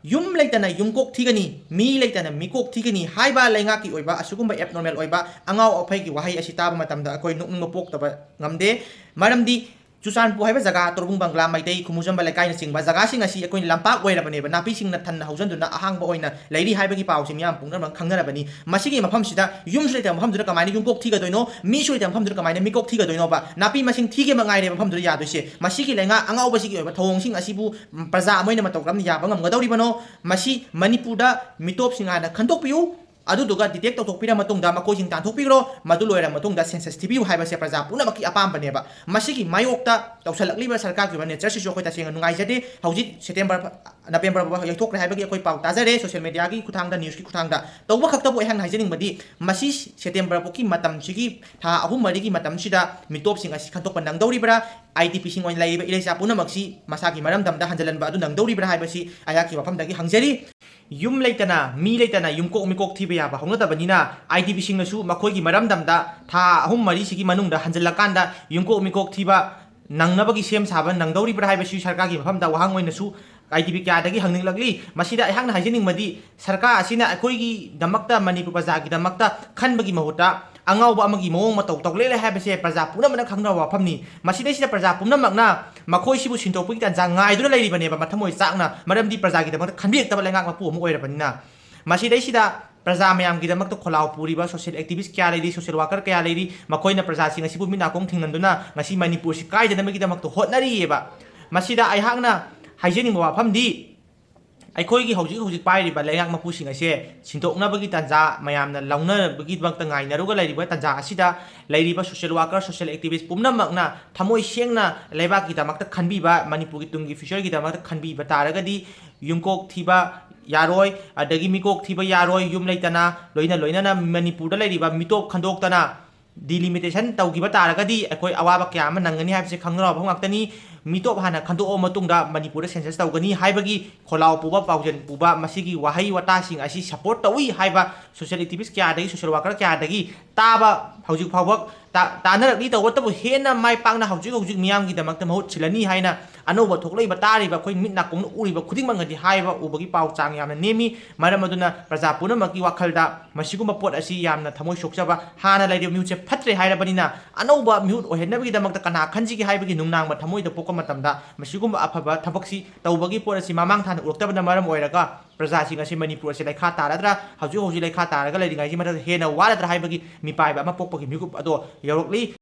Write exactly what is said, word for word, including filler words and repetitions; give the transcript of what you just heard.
ꯌꯨꯝ ꯂꯩꯇꯅ ꯌꯨꯝꯀꯣꯛ ꯊꯤꯒꯅꯤ, ꯃꯤ ꯂꯩꯇꯅ ꯃꯤꯀꯣꯛ ꯊꯤꯒꯅꯤ ꯍꯥꯏꯕ ꯂꯩꯉꯥꯛꯀꯤ ꯑꯣꯏꯕ ꯑꯁꯤꯒꯨꯝꯕ ꯑꯦꯕꯅꯣꯔꯃꯦꯜ ꯑꯣꯏꯕ ꯑꯉꯥꯎ ꯑꯐꯩꯒꯤ ꯋꯥꯍꯩ ꯑꯁꯤ ꯇꯥꯕ ꯃꯇꯝꯗ ꯑꯩꯈꯣꯏ ꯅꯣꯛꯅꯤꯡꯕ ꯄꯣꯛꯇꯕ ꯉꯝꯗꯦ꯫ ꯃꯔꯝꯗꯤ ꯆꯨꯔꯆꯥꯟꯄꯨꯔ ꯍꯥꯏꯕ ꯖꯒꯥ, ꯇꯣꯔꯕꯨꯡ ꯕꯪꯒ꯭ꯂꯥ, ꯃꯩꯇꯩ, ꯈꯨꯃꯨꯖꯝꯕ ꯂꯩꯀꯥꯏꯅꯆꯤꯡꯕ ꯖꯒꯥꯁꯤꯡ ꯑꯁꯤ ꯑꯩꯈꯣꯏꯅ ꯂꯝꯄꯥꯛ ꯑꯣꯏꯔꯕꯅꯦꯕ, ꯅꯥꯄꯤꯁꯤꯡꯅ ꯊꯟꯅ ꯍꯧꯖꯤꯟꯗꯨꯅ ꯑꯍꯥꯡꯕ ꯑꯣꯏꯅ ꯂꯩꯔꯤ ꯍꯥꯏꯕꯒꯤ ꯄꯥꯎꯁꯤ ꯃꯤꯌꯥꯝ ꯄꯨꯝꯅꯃꯛ ꯈꯪꯅꯔꯕꯅꯤ꯫ ꯃꯁꯤꯒꯤ ꯃꯐꯝꯁꯤꯗ ꯌꯨꯝꯁꯨ ꯂꯩꯇꯕ ꯃꯐꯝꯗꯨꯗ ꯀꯃꯥꯏꯅ ꯌꯨꯝꯀꯣꯛ ꯊꯤꯒꯗꯣꯏꯅꯣ? ꯃꯤꯁꯨ ꯂꯩꯇꯕ ꯃꯐꯝꯗꯨꯗ ꯀꯃꯥꯏꯅ ꯃꯤꯀꯣꯛ ꯊꯤꯒꯗꯣꯏꯅꯣꯕ? ꯅꯥꯄꯤ ꯃꯁꯤꯡ ꯊꯤꯒꯦ ꯑꯃ ꯉꯥꯏꯔꯦ ꯃꯐꯝꯗꯨꯗ ꯌꯥꯗꯣꯏꯁꯦ꯫ ꯃꯁꯤꯒꯤ ꯂꯩꯉꯥꯛ ꯑꯉꯥꯎꯕꯁꯤꯒꯤ ꯑꯣꯏꯕ ꯊꯧꯑꯣꯡꯁꯤꯡ ꯑꯁꯤꯕꯨ, ꯎꯝ, ꯄ꯭ꯔꯖꯥ ꯑꯃ ꯑꯣꯏꯅ ꯃꯇꯧ ꯀꯔꯝꯅ ꯌꯥꯕ ꯉꯝꯒꯗꯧꯔꯤꯕꯅꯣ? ꯃꯁꯤ ꯃꯅꯤꯄꯨꯔꯗ ꯃꯤꯇꯣꯞꯁꯤꯡ ꯍꯥꯟꯅ ꯈꯟꯗꯣꯛꯄꯤꯌꯨ꯫ ꯑꯗꯨꯗꯨꯒ detect ꯇꯧꯊꯣꯛꯄꯤꯔ ꯃꯇꯨꯡꯗ ꯃꯈꯣꯏꯁꯤꯡ ꯇꯥꯟꯊꯣꯛꯄꯤꯈ꯭ꯔꯣ꯫ ꯃꯗꯨ ꯂꯣꯏꯔ ꯃꯇꯨꯡꯗ census ꯊꯤꯕꯤꯌꯨ ꯍꯥꯏꯕꯁꯦ ꯄ꯭ꯔꯖꯥ ꯄꯨꯝꯅꯃꯛꯀꯤ ꯑꯄꯥꯝꯕꯅꯦꯕ꯫ ꯃꯁꯤꯒꯤ ꯃꯥꯌꯣꯛꯇ ꯇꯧꯁꯜꯂꯛꯂꯤꯕ ꯁꯔꯀꯥꯔꯒꯤ ꯑꯣꯏꯕ natureꯁꯤꯁꯨ ꯑꯩꯈꯣꯏ ꯇꯁꯦꯡꯅ ꯅꯨꯡꯉꯥꯏꯖꯗꯦ꯫ ꯍꯧꯖꯤꯛ September ꯐ-, November ꯐꯥꯎꯕ ꯌꯩꯊꯣꯛꯈ꯭ꯔꯦ ꯍꯥꯏꯕꯒꯤ ꯑꯩꯈꯣꯏ ꯄꯥꯎ ꯇꯥꯖꯔꯦ social mediaꯒꯤ ꯈꯨꯠꯊꯥꯡꯗ, newsꯀꯤ ꯈꯨꯠꯊꯥꯡꯗ꯫ ꯇꯧꯕ ꯈꯛꯇꯕꯨ ꯑꯩꯍꯥꯛꯅ ꯍꯥꯏꯖꯅꯤꯡꯕꯗꯤ, ꯃꯁꯤ September ꯐꯥꯎꯒꯤ ꯃꯇꯝꯁꯤꯒꯤ, ꯊꯥ ꯑꯍꯨꯝ ꯃꯔꯤꯒꯤ ꯃꯇꯝꯁꯤꯗ ꯃꯤꯇꯣꯞꯁꯤꯡ ꯑꯁꯤ ꯈꯟꯗꯣꯛꯄ ꯅꯪꯗꯧꯔꯤꯕ꯭ꯔꯥ? IDPꯁꯤꯡ ꯑꯣꯏꯅ ꯂꯩꯔꯤꯕ ꯏꯔꯩꯆꯥ ꯄꯨꯝꯅꯃꯛꯁꯤ ꯃꯁꯥꯒꯤ ꯃꯔꯝꯗꯝꯗ ꯍꯟꯖꯤꯜꯍꯟꯕ ꯑꯗꯨ ꯅꯪꯗꯧꯔꯤꯕ꯭ꯔꯥ ꯍꯥꯏꯕꯁꯤ ꯑꯩꯍꯥꯛꯀꯤ ꯋꯥꯐꯝꯗꯒꯤ ꯍꯪꯖꯔꯤ꯫ ꯌꯨꯝ ꯂꯩꯇꯅ, ꯃꯤ ꯂꯩꯇꯅ ꯌꯨꯝꯀꯣꯛ ꯃꯤꯀꯣꯛ ꯊꯤꯕ ꯌꯥꯕ ꯍꯧꯅꯗꯕꯅꯤꯅ, IDPꯁꯤꯡꯅꯁꯨ ꯃꯈꯣꯏꯒꯤ ꯃꯔꯝꯗꯝꯗ ꯊꯥ ꯑꯍꯨꯝ ꯃꯔꯤꯁꯤꯒꯤ ꯃꯅꯨꯡꯗ ꯍꯟꯖꯤꯜꯂꯀꯥꯟꯗ ꯌꯨꯝꯀꯣꯛ ꯃꯤꯀꯣꯛ ꯊꯤꯕ ꯅꯪꯅꯕꯒꯤ ꯁꯦꯝ ꯁꯥꯕ ꯅꯪꯗꯧꯔꯤꯕ꯭ꯔꯥ ꯍꯥꯏꯕꯁꯤ ꯁꯔꯀꯥꯔꯒꯤ ꯃꯐꯝꯗ ꯋꯥꯍꯪ ꯑꯣꯏꯅꯁꯨ IDP ꯀꯌꯥꯗꯒꯤ ꯍꯪꯅꯤꯡꯂꯛꯂꯤ꯫ ꯃꯁꯤꯗ ꯑꯩꯍꯥꯛꯅ ꯍꯥꯏꯖꯅꯤꯡꯕꯗꯤ, ꯁꯔꯀꯥꯔ ꯑꯁꯤꯅ ꯑꯩꯈꯣꯏꯒꯤꯗꯃꯛꯇ, ꯃꯅꯤꯄꯨꯔ ꯄ꯭ꯔꯖꯥꯒꯤꯗꯃꯛꯇ ꯈꯟꯕꯒꯤ ꯃꯍꯨꯠꯇ ꯑꯉꯥꯎꯕ ꯑꯃꯒꯤ ꯃꯑꯣꯡ ꯃꯇꯧ ꯇꯧ ꯂꯩꯔꯦ ꯍꯥꯏꯕꯁꯦ ꯄ꯭ꯔꯖꯥ ꯄꯨꯝꯅꯃꯛꯅ ꯈꯪꯅꯕ ꯋꯥꯐꯝꯅꯤ꯫ ꯃꯁꯤꯗꯩꯁꯤꯗ ꯄ꯭ꯔꯖꯥ ꯄꯨꯝꯅꯃꯛꯅ ꯃꯈꯣꯏꯁꯤꯕꯨ ꯁꯤꯟꯗꯣꯛꯄꯒꯤ ꯇꯥꯟꯖꯥ ꯉꯥꯏꯗꯨꯅ ꯂꯩꯔꯤꯕꯅꯦꯕ, ꯃꯊꯃꯣꯏ ꯆꯥꯛꯅ, ꯃꯔꯝꯗꯤ ꯄ꯭ꯔꯖꯥꯒꯤꯗꯃꯛꯇ ꯈꯟꯕꯤꯔꯛꯇꯕ ꯂꯩꯉꯥꯛ ꯃꯄꯨ ꯑꯃ ꯑꯣꯏꯔꯕꯅꯤꯅ꯫ ꯃꯁꯤꯗꯩꯁꯤꯗ ꯄ꯭ꯔꯖꯥ ꯃꯌꯥꯝꯒꯤꯗꯃꯛꯇ ꯈꯣꯜꯂꯥꯎ ꯄꯨꯔꯤꯕ social activist ꯀꯌꯥ ꯂꯩꯔꯤ, social worker ꯀꯌꯥ ꯂꯩꯔꯤ, ꯃꯈꯣꯏꯅ ꯄ꯭ꯔꯖꯥꯁꯤꯡ ꯑꯁꯤꯕꯨ ꯃꯤꯠ ꯅꯥꯀꯣꯡ ꯊꯤꯡꯍꯟꯗꯨꯅ ꯉꯁꯤ ꯃꯅꯤꯄꯨꯔꯁꯤ ꯀꯥꯏꯗꯅꯕꯒꯤꯗꯃꯛꯇ ꯍꯣꯠꯅꯔꯤꯑꯕ꯫ ꯃꯁꯤꯗ ꯑꯩꯍꯥꯛꯅ ꯍꯥꯏꯖꯅꯤꯡꯕ ꯋꯥꯐꯝꯗꯤ, ꯑꯩꯈꯣꯏꯒꯤ ꯍꯧꯖꯤꯛ ꯍꯧꯖꯤꯛ ꯄꯥꯏꯔꯤꯕ ꯂꯩꯉꯥꯛ ꯃꯄꯨꯁꯤꯡ ꯑꯁꯦ ꯁꯤꯟꯗꯣꯛꯅꯕꯒꯤ ꯇꯥꯟꯖꯥ ꯃꯌꯥꯝꯅ ꯂꯧꯅꯕꯒꯤꯗꯃꯛꯇ ꯉꯥꯏꯅꯔꯒ ꯂꯩꯔꯤꯕ ꯇꯥꯟꯖꯥ ꯑꯁꯤꯗ, ꯂꯩꯔꯤꯕ social worker, social activist ꯄꯨꯝꯅꯃꯛꯅ ꯊꯃꯣꯏ ꯁꯦꯡꯅ ꯂꯩꯕꯥꯛꯀꯤꯗꯃꯛꯇ ꯈꯟꯕꯤꯕ, ꯃꯅꯤꯄꯨꯔꯒꯤ ꯇꯨꯡꯒꯤ futureꯒꯤꯗꯃꯛꯇ ꯈꯟꯕꯤꯕ ꯇꯥꯔꯒꯗꯤ, ꯌꯨꯝꯀꯣꯛ ꯊꯤꯕ ꯌꯥꯔꯣꯏ, ꯑꯗꯒꯤ ꯃꯤꯀꯣꯛ ꯊꯤꯕ ꯌꯥꯔꯣꯏ, ꯌꯨꯝ ꯂꯩꯇꯅ, ꯂꯣꯏꯅ ꯂꯣꯏꯅꯅ ꯃꯅꯤꯄꯨꯔꯗ ꯂꯩꯔꯤꯕ ꯃꯤꯇꯣꯞ ꯈꯟꯗꯣꯛꯇꯅ delimitation ꯇꯧꯈꯤꯕ ꯇꯥꯔꯒꯗꯤ ꯑꯩꯈꯣꯏ ꯑꯋꯥꯕ ꯀꯌꯥ ꯑꯃ ꯅꯪꯒꯅꯤ ꯍꯥꯏꯕꯁꯤ ꯈꯪꯅꯔꯕ ꯉꯥꯛꯇꯅꯤ꯫ ꯃꯤꯇꯣꯞ ꯍꯥꯟꯅ ꯈꯟꯗꯣꯛꯑꯕ ꯃꯇꯨꯡꯗ ꯃꯅꯤꯄꯨꯔꯗ census ꯇꯧꯒꯅꯤ ꯍꯥꯏꯕꯒꯤ ꯈꯣꯜꯂꯥꯎ ꯄꯨꯕ, ꯄꯥꯎꯖꯦꯜ ꯄꯨꯕ, ꯃꯁꯤꯒꯤ ꯋꯥꯍꯩ ꯋꯥꯇꯥꯁꯤꯡ ꯑꯁꯤ support ꯇꯧꯏ ꯍꯥꯏꯕ social activist ꯀꯌꯥꯗꯒꯤ, social worker ꯀꯌꯥꯗꯒꯤ ꯇꯥꯕ ꯍꯧꯖꯤꯛ ꯐꯥꯎꯕ ꯇꯥꯟꯅꯔꯛꯂꯤ꯫ ꯇꯧꯕꯇꯕꯨ ꯍꯦꯟꯅ ꯃꯥꯏ ꯄꯥꯛꯅ ꯍꯧꯖꯤꯛ ꯍꯧꯖꯤꯛ ꯃꯤꯌꯥꯝꯒꯤꯗꯃꯛꯇ ꯃꯍꯨꯠ ꯁꯤꯜꯂꯅꯤ ꯍꯥꯏꯅ ꯑꯅꯧꯕ ꯊꯣꯛꯂꯛꯏꯕ, ꯇꯥꯔꯤꯕ, ꯑꯩꯈꯣꯏ ꯃꯤꯠ ꯅꯥꯀꯣꯡꯅ ꯎꯔꯤꯕ ꯈꯨꯗꯤꯡꯃꯛꯅꯗꯤ ꯍꯥꯏꯕ ꯎꯕꯒꯤ ꯄꯥꯎ ꯆꯥꯡ ꯌꯥꯝꯅ ꯅꯦꯝꯃꯤ꯫ ꯃꯔꯝ ꯑꯗꯨꯅ ꯄ꯭ꯔꯖꯥ ꯄꯨꯝꯅꯃꯛꯀꯤ ꯋꯥꯈꯜꯗ ꯃꯁꯤꯒꯨꯝꯕ ꯄꯣꯠ ꯑꯁꯤ ꯌꯥꯝꯅ ꯊꯃꯣꯏ ꯁꯣꯛꯆꯕ, ꯍꯥꯟꯅ ꯂꯩꯔꯤꯕ ꯃꯤꯍꯨꯠꯁꯦ ꯐꯠꯇ꯭ꯔꯦ ꯍꯥꯏꯔꯕꯅꯤꯅ ꯑꯅꯧꯕ ꯃꯤꯍꯨꯠ ꯑꯣꯏꯍꯟꯅꯕꯒꯤꯗꯃꯛꯇ ꯀꯅꯥ ꯈꯟꯁꯤꯒꯦ ꯍꯥꯏꯕꯒꯤ ꯅꯨꯡꯅꯥꯡꯕ ꯊꯃꯣꯏꯗ ꯄꯣꯛꯄ ꯃꯇꯝꯗ ꯃꯁꯤꯒꯨꯝꯕ ꯑꯐꯕ ꯊꯕꯛꯁꯤ ꯇꯧꯕꯒꯤ ꯄꯣꯠ ꯑꯁꯤ ꯃꯃꯥꯡ ꯊꯥꯅ ꯎꯔꯛꯇꯕꯅ ꯃꯔꯝ ꯑꯣꯏꯔꯒ ꯄ꯭ꯔꯖꯥꯁꯤꯡ ꯑꯁꯤ ꯃꯅꯤꯄꯨꯔ ꯑꯁꯤ ꯂꯩꯈꯥ ꯇꯥꯔꯗ꯭ꯔꯥ, ꯍꯧꯖꯤꯛ ꯍꯧꯖꯤꯛ ꯂꯩꯈꯥ ꯇꯥꯔꯒ ꯂꯩꯔꯤꯉꯩꯁꯤ ꯃꯊꯛꯇ ꯍꯦꯟꯅ ꯋꯥꯔꯗ꯭ꯔꯥ ꯍꯥꯏꯕꯒꯤ ꯃꯤꯄꯥꯏꯕ ꯑꯃ ꯄꯣꯛꯄꯒꯤ ꯃꯤꯀꯨꯞ ꯑꯗꯣ ꯌꯧꯔꯛꯂꯤ꯫